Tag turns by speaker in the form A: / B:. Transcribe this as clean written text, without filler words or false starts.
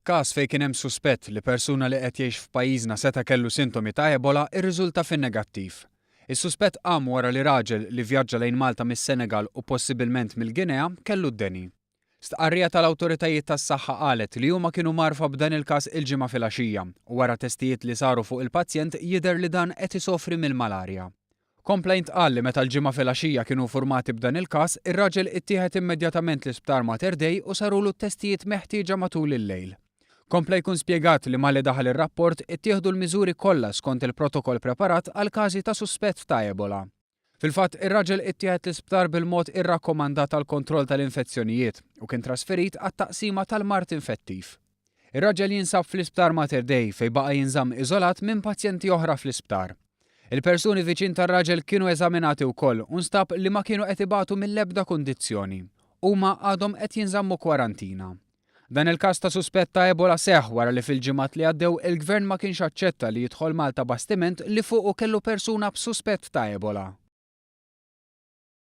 A: Każ fejn kien hemm suspett li persuna li qed jgħix f'pajjiżna seta' kellu sintomi ta' Ebola rriżulta fin-negattiv. Is-suspett qam wara li raġel li vjaġġa lejn Malta mis-Senegal u possibilment mill-Guinea kellu d-deni. Stqarrija tal-awtoritajiet tas-saħħa qalet li huma kienu mgħarrfa b'dan il-każ il-Ġimgħa filgħaxija u wara testijiet li saru fuq il-pazjent jidher li dan qed isofri mill-malarja. Kompla jintqal li meta l-Ġimgħa filgħaxija kienu informati b'dan il-każ, ir-raġel ittieħed immedjatament l-Isptar Mater Dei u sarulu t-testijiet meħtieġa matul il-lejl. Kompla jkun spjegat li malli daħal ir-rapport ittieħdu l-miżuri kollha skont il-protokoll preparat għal każi ta' suspett ta' Ebola. Fil-fatt, ir-raġel ittieħed l-isptar bil-mod irrakkomandat għall-kontroll tal-infezzjonijiet u kien trasferit għat-taqsima tal-mard infettiv. Ir-raġel jinsab fl-Isptar Mater Dei fejn baqa' jinżamm iżolat minn pazjenti oħra fl-isptar. Il-persuni viċin tar-raġel kienu eżaminati wkoll u nstab li ma kienu qed ibatu mill-ebda kundizzjoni. Huma għadhom qed jinżammu kwarantina. Dan il-każ ta' suspett ta' Ebola seħħ wara li fil-ġimgħat li għaddew il-Gvern ma kienx aċċetta li jidħol Malta bastiment li fuqu kellu persuna b'suspett ta' Ebola.